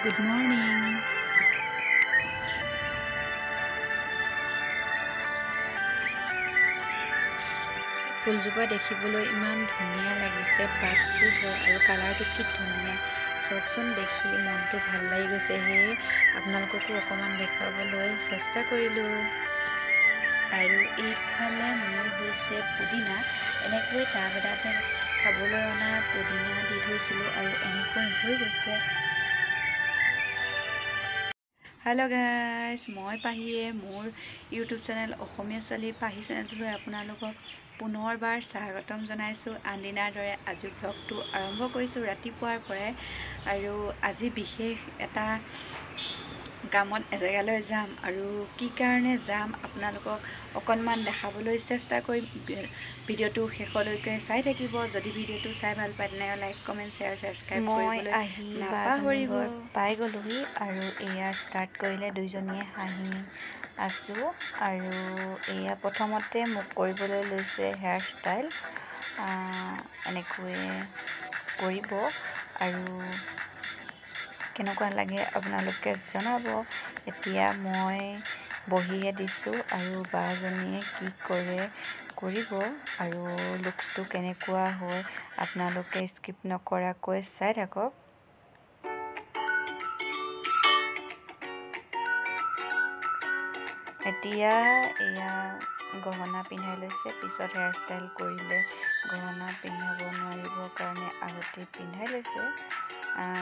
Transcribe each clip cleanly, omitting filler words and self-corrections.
Good morning. ফুলজোপা দেখিবলৈ ইমান ধুনীয়া লাগিছে, পাতটো হয় আৰু কালাৰটো কি ধুনীয়া চাওকচোন, দেখি মনটো ভাল লাগি গৈছে। সেয়ে আপোনালোককো অকণমান দেখুৱাবলৈ চেষ্টা কৰিলোঁ। আৰু এইফালে মোৰ হৈছে পুদিনা, এনেকৈ টাব এটাতে খাবলৈ অনা পুদিনা দি থৈছিলোঁ আৰু এনেকৈ হৈ গৈছে। হেল্ল' গাইজ, মই পাহিয়ে মোৰ ইউটিউব চেনেল অসমীয়া ছোৱালী পাহি চেনেলটোলৈ আপোনালোকক পুনৰবাৰ স্বাগতম জনাইছোঁ। আনদিনাৰ দৰে আজি ব্লগটো আৰম্ভ কৰিছোঁ ৰাতিপুৱাৰ পৰাই। আৰু আজি বিশেষ এটা কামত এজেগালৈ যাম আৰু কি কাৰণে যাম আপোনালোকক অকণমান দেখাবলৈ চেষ্টা কৰিম। ভিডিঅ'টো শেষলৈকে চাই থাকিব। যদি ভিডিঅ'টো চাই ভাল পায় তেনেহ'লে লাইক, কমেণ্ট, শ্বেয়াৰ, ছাবস্ক্ৰাইব মই কৰিবলৈ আহি নাপাহৰিব। ঘৰ পাই গ'লোহি আৰু এয়া ষ্টাৰ্ট কৰিলে, দুইজনীয়ে হাঁহি আছোঁ। আৰু এয়া প্ৰথমতে মোক কৰিবলৈ লৈছে হেয়াৰ ষ্টাইল, এনেকৈয়ে কৰিব আৰু কেনেকুৱা লাগে আপোনালোকে জনাব। এতিয়া মই বহিহে দিছোঁ আৰু বাজনীয়ে কি কৰে কৰিব আৰু লুকটো কেনেকুৱা হয় আপোনালোকে স্কিপ নকৰাকৈ চাই থাকক। এতিয়া এয়া গহনা পিন্ধাই লৈছে, পিছত হেয়াৰ ষ্টাইল কৰিলে গহনা পিন্ধাব নোৱাৰিব কাৰণে আগতে পিন্ধাই লৈছে।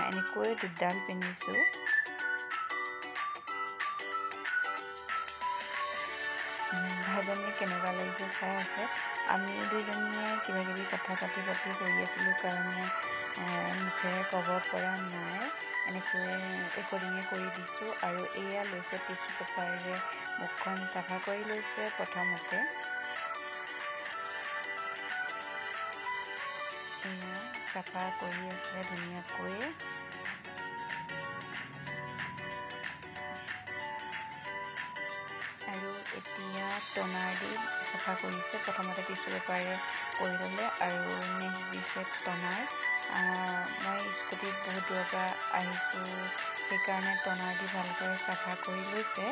এনেকৈ দুডাল পিন্ধিছোঁ। ভাইজনীয়ে কেনেকুৱা লাগিছে চাই আছে। আমি দুইজনীয়ে কিবা কিবি কথা পাতি পাতি কৰি আছিলোঁ কাৰণে মুখেৰে ক'ব পৰা নাই, এনেকৈ ৰেকৰ্ডিঙে কৰি দিছোঁ। আৰু এয়া লৈছে টিচু পেপাৰেৰে মুখখন চাফা কৰি লৈছে প্ৰথমতে। এয়া চাফা কৰি আছে ধুনীয়াকৈ। আৰু এতিয়া টনাৰ দি চাফা কৰিছে। প্ৰথমতে টিচু পেপাৰে কৰি ল'লে আৰু নেক্সট দিছে টনাৰ। মই স্কুটিত বহুত দূৰৰ পৰা আহিছোঁ, সেইকাৰণে টনাৰ দি ভালকৈ চাফা কৰি লৈছে।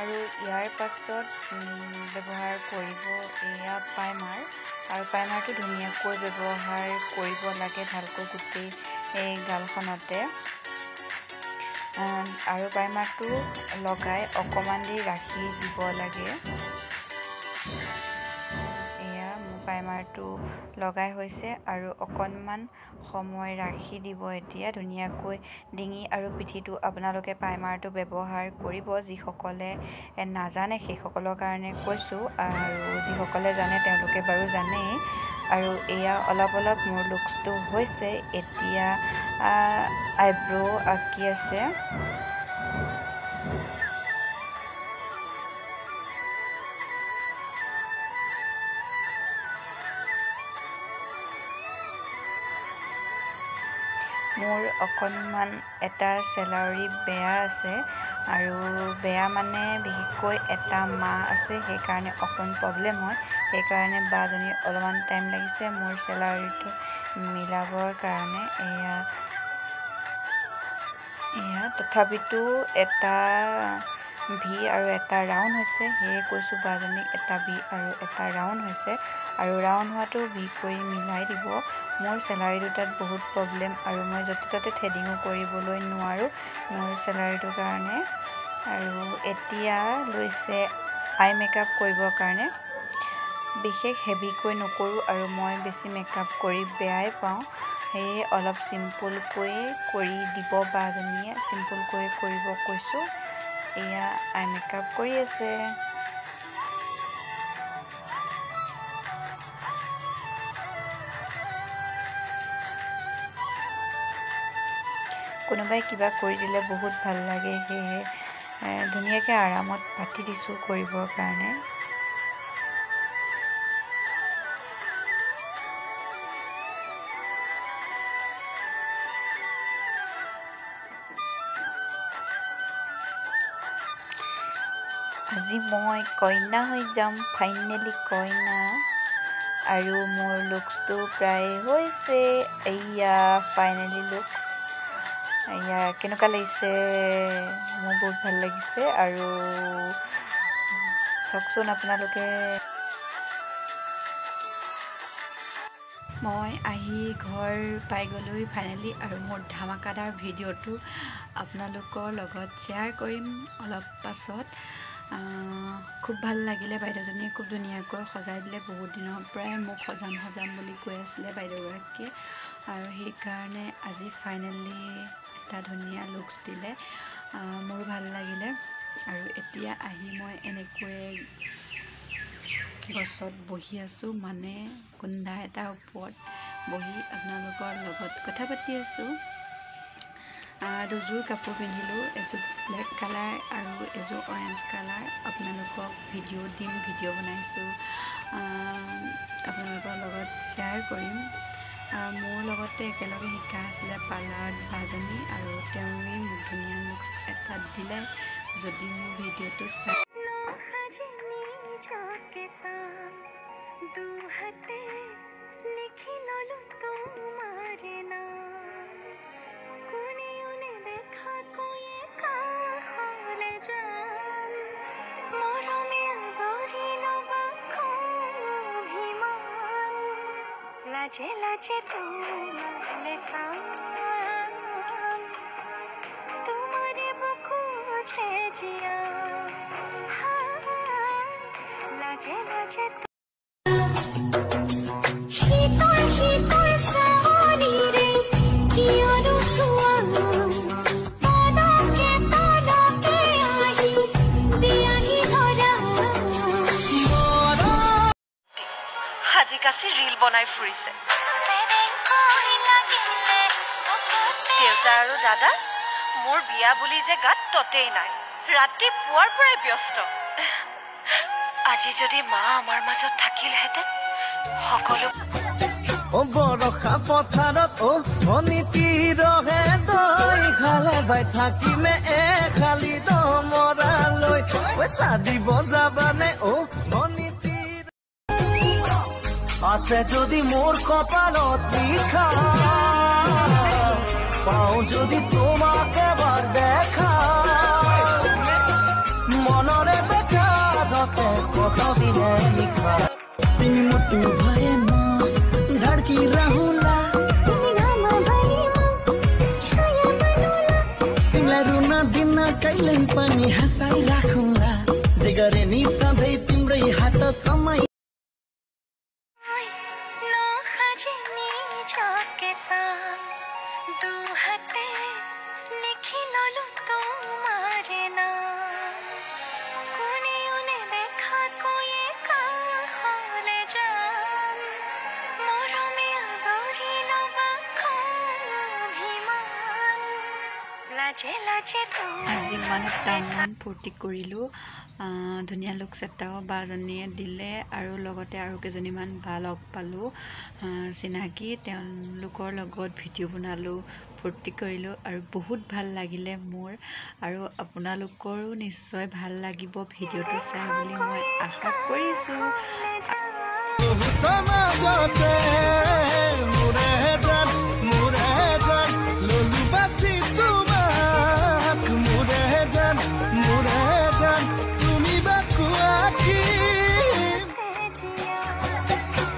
আৰু ইয়াৰ পাছত ব্যৱহাৰ কৰিব এয়া প্ৰাইমাৰ। আৰু প্ৰাইমাৰটো ধুনীয়াকৈ ব্যৱহাৰ কৰিব লাগে ভালকৈ গোটেই এই গালখনতে। আৰু প্ৰাইমাৰটো লগাই অকণমান দেৰি ৰাখি দিব লাগে। এয়া মোৰ প্ৰাইমাৰটো লগাই হৈছে আৰু অকণমান সময় ৰাখি দিব। এতিয়া ধুনীয়াকৈ ডিঙি আৰু পিঠিটো আপোনালোকে প্ৰাইমাৰটো ব্যৱহাৰ কৰিব। যিসকলে নাজানে সেইসকলৰ কাৰণে কৈছোঁ, আৰু যিসকলে জানে তেওঁলোকে বাৰু জানেই। আৰু এয়া অলপ অলপ মোৰ লুকছটো হৈছে। এতিয়া আইব্ৰ' আঁকি আছে। মোৰ অকণমান এটা চেলাউৰি বেয়া আছে, আৰু বেয়া মানে বিশেষকৈ এটা মাহ আছে, সেইকাৰণে অকণ প্ৰব্লেম হয়। সেইকাৰণে বাজনীৰ অলপমান টাইম লাগিছে মোৰ চেলাউৰিটো মিলাবৰ কাৰণে। এয়া এয়া তথাপিতো এটা ভি আৰু এটা ৰাউণ্ড হৈছে, সেয়ে কৈছোঁ বাজনীক এটা ভি আৰু এটা ৰাউণ্ড হৈছে। আৰু ৰাউণ্ড হোৱাটো ভি কৰি মিলাই দিব। মোৰ চেলাউৰি দুটাত বহুত প্ৰব্লেম আৰু মই য'তে ত'তে থ্ৰেডিঙো কৰিবলৈ নোৱাৰোঁ মোৰ চেলাউৰিটোৰ কাৰণে। আৰু এতিয়া লৈছে আই মেকআপ কৰিবৰ কাৰণে। বিশেষ হেভিকৈ নকৰোঁ আৰু মই বেছি মেকআপ কৰি বেয়াই পাওঁ, সেয়ে অলপ চিম্পুলকৈয়ে কৰি দিব বাজনীয়ে, চিম্পুলকৈ কৰিব কৈছোঁ। এয়া আই মেকআপ কৰি আছে। কোনোবাই কিবা কৰি দিলে বহুত ভাল লাগে, সেয়েহে ধুনীয়াকৈ আৰামত পাতি দিছোঁ কৰিবৰ কাৰণে। আজি মই কইনা হৈ যাম, ফাইনেলি কইনা। আৰু মোৰ লুকছটো প্ৰায় হৈছে। এয়া ফাইনেলি লুকছ। এয়া কেনেকুৱা লাগিছে? মোৰ বহুত ভাল লাগিছে। আৰু চাওকচোন আপোনালোকে। মই আহি ঘৰ পাই গ'লোঁ ফাইনেলি, আৰু মোৰ ধামাকাদাৰ ভিডিঅ'টো আপোনালোকৰ লগত শ্বেয়াৰ কৰিম অলপ পাছত। খুব ভাল লাগিলে, বাইদেউজনীয়ে খুব ধুনীয়াকৈ সজাই দিলে। বহুত দিনৰ পৰাই মোক সজাম সজাম বুলি কৈ আছিলে বাইদেউগৰাকীয়ে, আৰু সেইকাৰণে আজি ফাইনেলি এটা ধুনীয়া লুকছ দিলে, মোৰো ভাল লাগিলে। আৰু এতিয়া আহি মই এনেকৈয়ে গছত বহি আছোঁ, মানে কুন্দা এটাৰ ওপৰত বহি আপোনালোকৰ লগত কথা পাতি আছোঁ। দুযোৰ কাপোৰ পিন্ধিলোঁ, এযোৰ ব্লেক কালাৰ আৰু এযোৰ অৰেঞ্জ কালাৰ। আপোনালোকক ভিডিঅ' দিম, ভিডিঅ' বনাইছোঁ, আপোনালোকৰ লগত শ্বেয়াৰ কৰিম। মোৰ লগতে একেলগে শিকা আছিলে পাৰ্লাৰত বাজনী, আৰু তেওঁৱেই মোক ধুনীয়া লুকছ এটা দিলে। যদি মোৰ ভিডিঅ'টো চাই লাজে লাজে তোমালে চাম, তোমাৰে বুকুতে জীয়াম, লাজে লাজে। শীতল শীতল চাৱনিৰে কিয়নো চোৱা, পলকে পলকে আহি দিয়াহি ধৰা। সাজি কাচি ৰীল বনাই ফুৰিছে দেউতা আৰু দাদা। মোৰ বিয়া বুলি যে গাত ততেই নাই, ৰাতিপুৱাৰ পৰাই ব্যস্ত। আজি যদি মা আমাৰ মাজত থাকিলহেঁতেন সকলো। অ বৰষা পথাৰত অ ভনীতি ৰহে দৈ খালে বাই থাকিমে এখালি দমৰালৈ, পইচা দিব যাবানে অ ভনীতি? আছে যদি মোৰ কপালত লিখা, পাওঁ যদি তোমাক এবাৰ দেখা, মনৰে বেকাৰতে কত দিনে নিশা। तिमी मुटु भएमा धड्किरहँला, तिमीलाई रुन दिन कहिल्यै पनि हँसाइराखौँला, जे गरे नि सधैँ तिम्रै हात समय। দুহাতে লিখি ললো তোমার নাম, কোনেও নেদেখাকৈয়ে কাষলে যাম, মৰমে আদৰি ল'বা অভিমান, লাজে লাজে। আজি ইমান এটা ফূৰ্তি কৰিলোঁ, ধুনীয়া লুকছ এটাও বাজনীয়ে দিলে, আৰু লগতে আৰু কেইজনীমান বা লগ পালোঁ চিনাকি, তেওঁলোকৰ লগত ভিডিঅ' বনালোঁ, ফূৰ্তি কৰিলোঁ, আৰু বহুত ভাল লাগিলে মোৰ। আৰু আপোনালোকৰো নিশ্চয় ভাল লাগিব ভিডিঅ'টো চাই বুলি মই আশা কৰিছোঁ।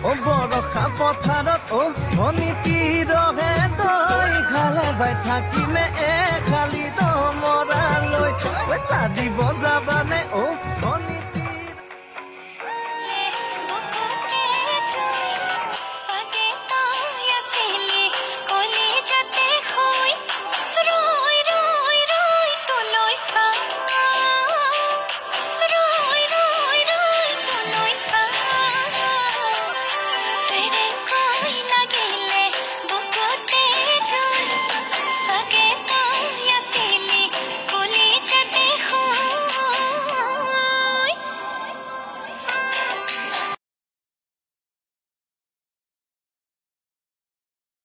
অ বৰষা পথাৰত অ ভনীতি ৰহে দৈ খালে বাই থাকিমে এখালি দমৰালৈ, পইচা দিব যাবানে অ ভনী?